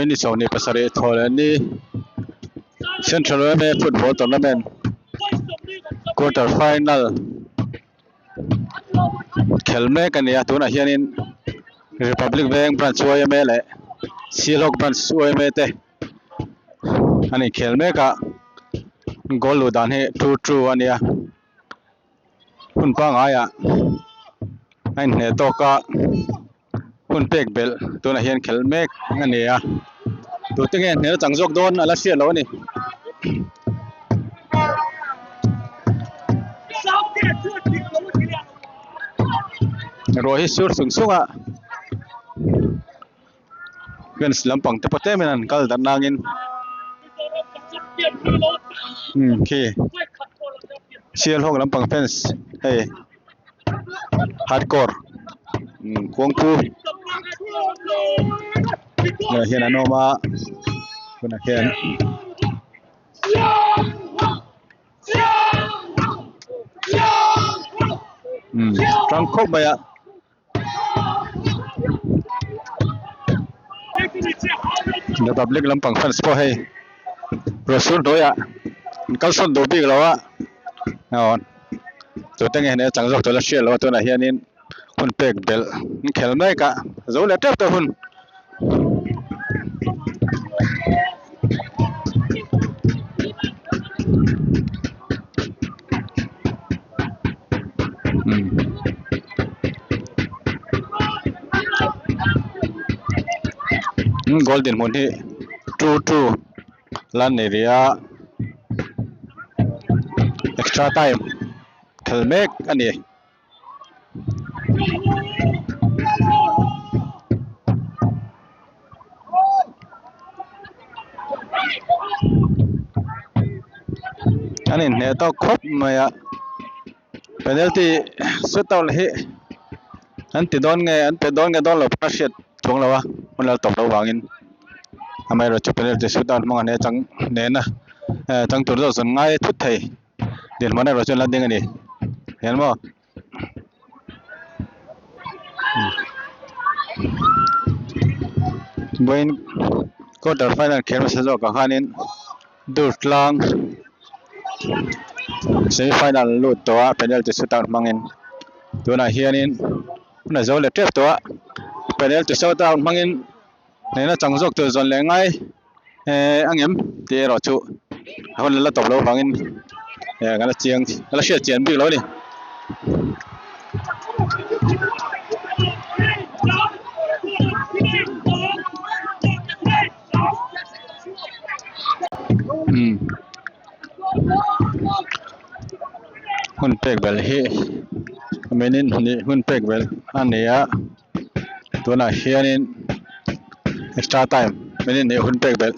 Vawiin 27 thawh leh ni Central yma Football Tournament Quarter Final khel mek a ni a tunah hianin Republic Veng Branch yma leh Sialhawk Branch yma te an inkhel mek a goal luh dan hi 2-2 a ni a. Hun pangaiah a inhneh tawk a hun pek belh tunah hian khelh mek a ni a tute nge hmel chang zawk dawn a la hriat loh a ni. Ruah hi sur sung sung a fence lampang te pawh tlem in an kal darh nangin umm khi sialhawk lampang fence hei hardcore umm kawngpu ah hian an awm a tunah hian umm tang khawp mai a. Republic lampang fans pawh hei ruahsur hnuaiah an kal sawn duh bik lo a aw tute nge hne chang zawk tur la hriat loh a tunah hianin hun pek belh an khel mek a zo leh tep tawh hun. Goal dinhmun hi 2-2 la ni rih a extra time khel mek a ni. An inhneh tawk khawp mai a penalty shoot out hi an ti dawn nge an pe dawn nge dawn lo pawh a hriat chuang lo a hun lal tawp loh vangin amaherawhchu penalty shoot out hmang a nia chang nena chang tur zawk zawn ngai thut thei. Dinhmun erawh chuan la ding a ni hian maw vawiin quarter final khel hmasa zawk ah khanin Durtlang semi final lut tawh a penalty shootout hmangin tunah hianin hun a zo leh tep tawh a penalty shootout hmangin hnehna chang zawk tur zawn leh ngai. Eh a ngem tih erawh chu a hun la tawp loh vangin eh ka la chiang ka la hriat chian bik lo a ni. Umm hun pek belh hi minute hnih hun pek belh a ni a. Tunah hianin extra time minute hnih hun pek belh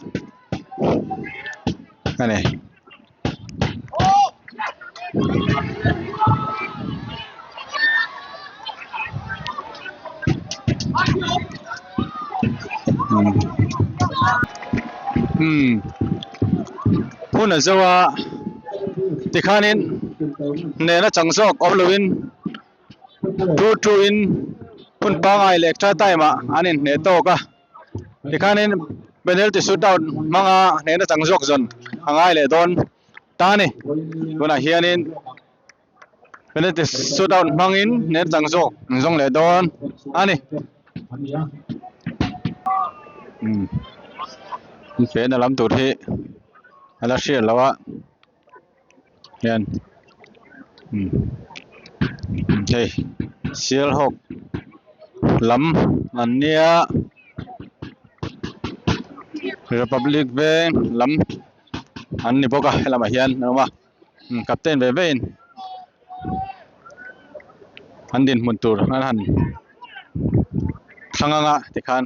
a ni. Umm hun a zo a tikhanin nena chang zawk awm loin. 2-2 in hun pangai leh extra time ah an inhneh tawk a tikhanin penalty shootout hmanga hnehna chang zawk zawn a ngai leh dawn ta a ni tunah hianin penalty shootout hmangin hnehna chang zawk an zawng leh dawn a ni umm fehna lam tur hi a la hriat loh a. Hian hei sialhawk lam an nia republic veng lam an ni bawk a helamah hian an awm a captain ve ve in an dinhmun tur an han thlang anga tikhan.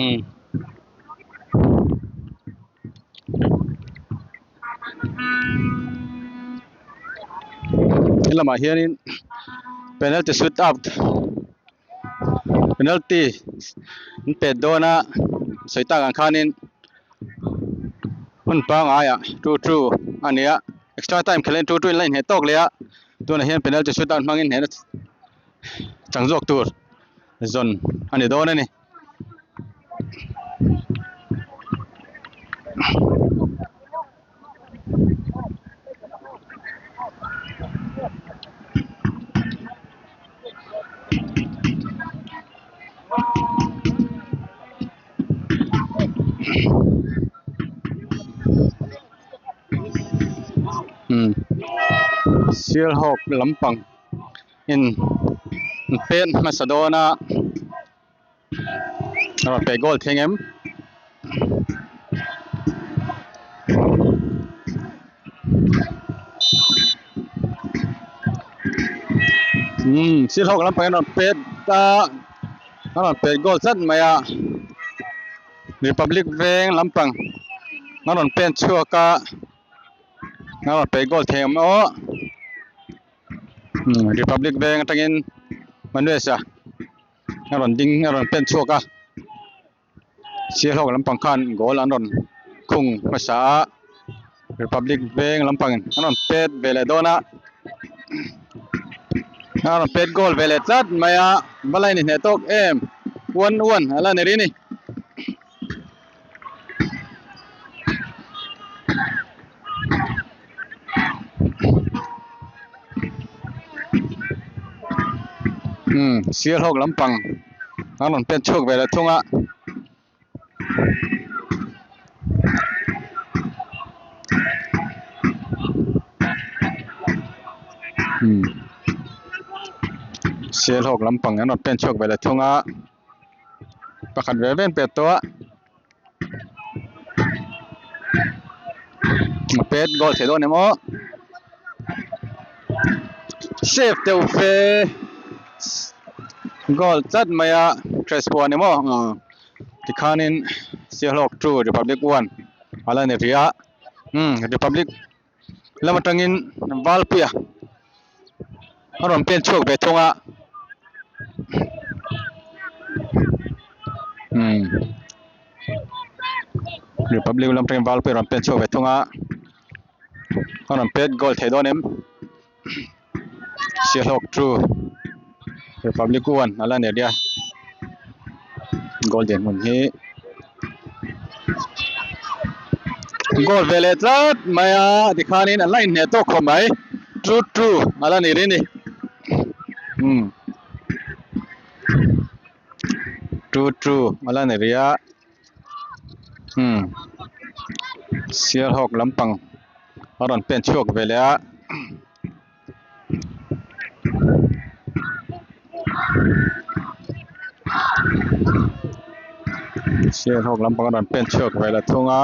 Umm helamah hianin penalty shoot out penalty an pet dawn a sawi tak ang khanin hun pangaiah 2-2 a ni a extra time khelhin 2-2 in la inhneh tawk leh a. Tunah hian penalty shootout hmangin hnehna. Chang zawk tur zawn a ni dawn a ni. Umm Sialhawk lampang in pen hmasa dawn a a rawn pe goal thleng em umm Sialhawk lampang in a rawn pet a a rawn pet goal tlat mai a Republic veng lampang a rawn pen chhuak a a rawn pet goal thei ang aw. Republic veng atangin Manuesa a rawn ding a rawn pen chhuak a Sialhawk lampang khan goal an rawn khung hmasa a Republic veng lampang in an rawn pet ve leh dawn a a rawn pet goal ve leh tlat mai a va la inhneh tawk em 1-1 a la ni rih a ni. Umm Sialhawk lampang an rawn pen chhuak ve leh thung a. Umm Sialhawk lampang an rawn pen chhuak ve leh thung a. Pakhat ve ve an pet tawh a. A pet goal thei dawn em aw save deuh fe goal tlat mai a Crespo a ni maw tikhanin Sialhawk 2 Republic 1 a la ni rih a umm Republic lam atangin Valpuia a rawn pen chhuak ve thung a umm Republic lam atangin Valpuia a rawn pen chhuak ve thung a a rawn pet goal thei dawn em Sialhawk 2 Republic 1 a la ni a goal dinhmun hi. Goal ve leh tlat mai a tikhanin an la inhneh tawk khawp mai two two a la ni rih a ni umm two two a la ni rih a umm Sialhawk lampang a rawn pen chhuak ve leh a. Sialhawk lampang a rawn pen chhuak ve la thung a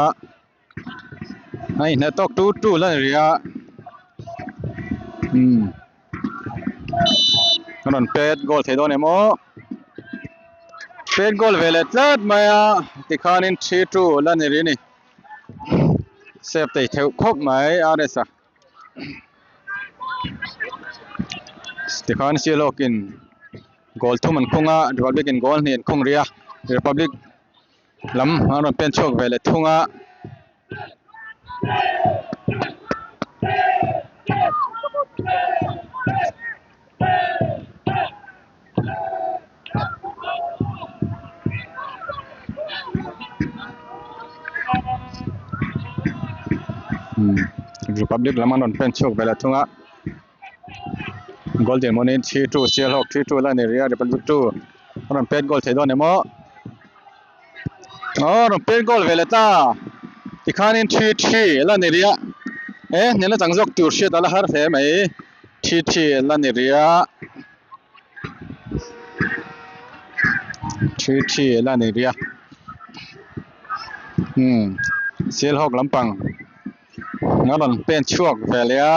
a inhne tawk tu tu la ni rih a umm a rawn pet goal thei dawn em aw pet goal ve leh tlat mai a tikhanin 3-2 la ni rih a ni save thei theuh khawp mai R_S a. Tikhan Sialhawkin goal thum an khung a Republic in goal hnih an khung rih a Republic lam an rawn pen chhuak ve leh thung a. Republic lam an rawn pen chhuak ve leh thung a goal din hmunin 3-2 Sialhawk 3-2 la ni rih a Republic 2 an rawn pet goal thei dawn em aw aw rawn pet goal ve leh ta tikhanin 3-3 la ni rih a e hnehna chang zawk tur hriat a la har hle mai 3-3 la ni rih a. 3-3 la ni rih a umm Sialhawk lampang a rawn pen chhuak ve leh a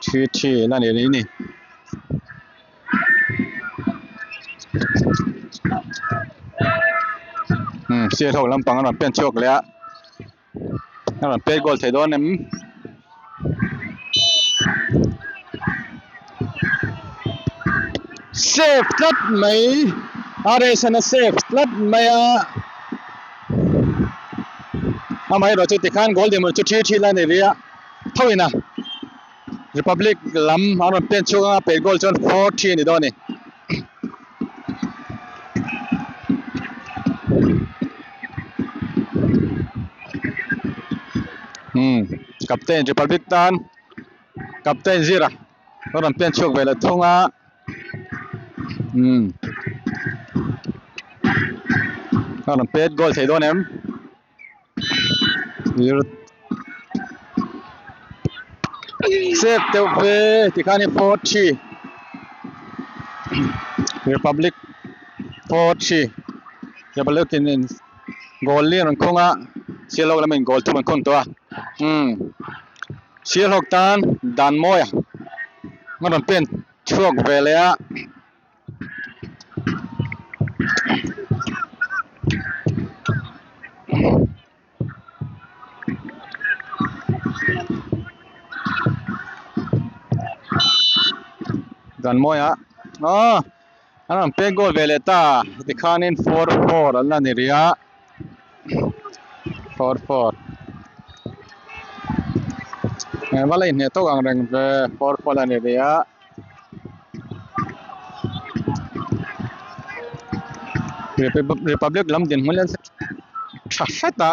3-3 la ni rih a ni. Umm Sialhawk lampang a rawn pen chhuak leh a. A rawn pet goal thei dawn em? Save tlat mai RS-an a save tlat mai a amaherawhchu tikhan goal dinhmun chu thi thi la ni rih a thoin a. Republic lam an rawn pen chhuak anga pet goal chuan 4-3 a ni dawn a ni. Hmm captain Republic tan captain Zira a rawn pen chhuak ve leh thung a hmm a rawn pet goal thei dawn em? Sep deuh ve tikhanin 4-3 Republic 4-3 Republic in goal li an rawn khung a Sialhawk lamin goal thum an khung tawh a umm Sialhawk tan dan mawi a rawn pen chhuak ve leh a. Dan mawi a aw an rawn pek goal ve leh ta tikhanin 4-4 an la ni rih a 4-4 engva la inhneh tawk ang reng ve 4-4 a ni rih a. Republic lam dinhmun hian tha hret a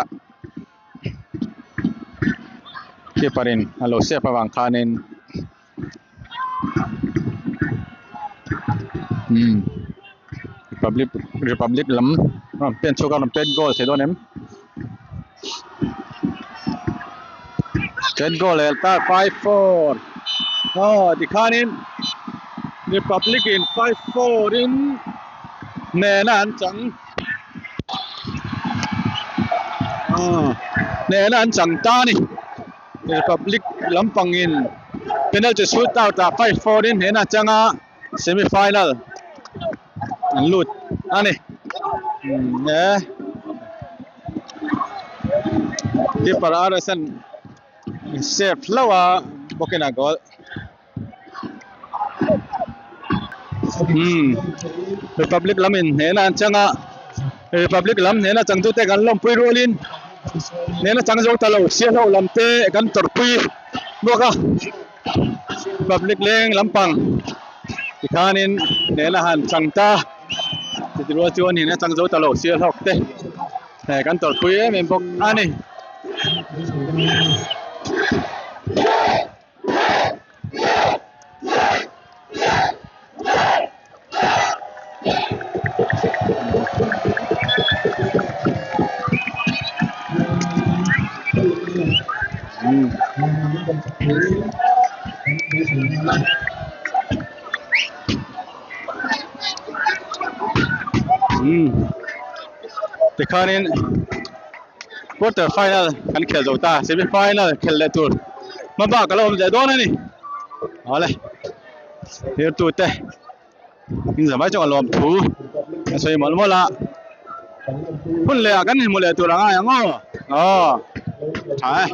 keeper in a lo save avang khanin umm Republic Republic lam rawn pen chhuak a rawn pet goal thei dawn em pet goal leh ta 5-4 aw tikhanin Republic in 5-4 in hnehna an chang aw hnehna an chang ta a ni Republic lampang in penalty shoot out ah 5-4 in hnehna an chang a semi final an lut a ni e keeper RSN save hlauh a bawkin a goal umm Republic lam in hnehna an chang a Republic lam hnehna chang tute kan lawmpui rualin hnehna chang zo ta lo Sialho lam te kan tawrhpui bawk a. Public leng lampang tikhanin hnehna han chang ta chuti rual chuan hnehna chang zo ta lo Sialhawk te eh kan tawrhpui em em bawk a ni. Tikhanin quarter final kan khel zo ta semi final khel leh tur hmabak a lo awm leh dawn a ni awle. Thirtute in zavai chuan a lawm thu a sawi mawlh mawlh a hun leh ah kan inhmu leh tur a ngai ang aw aw tha e.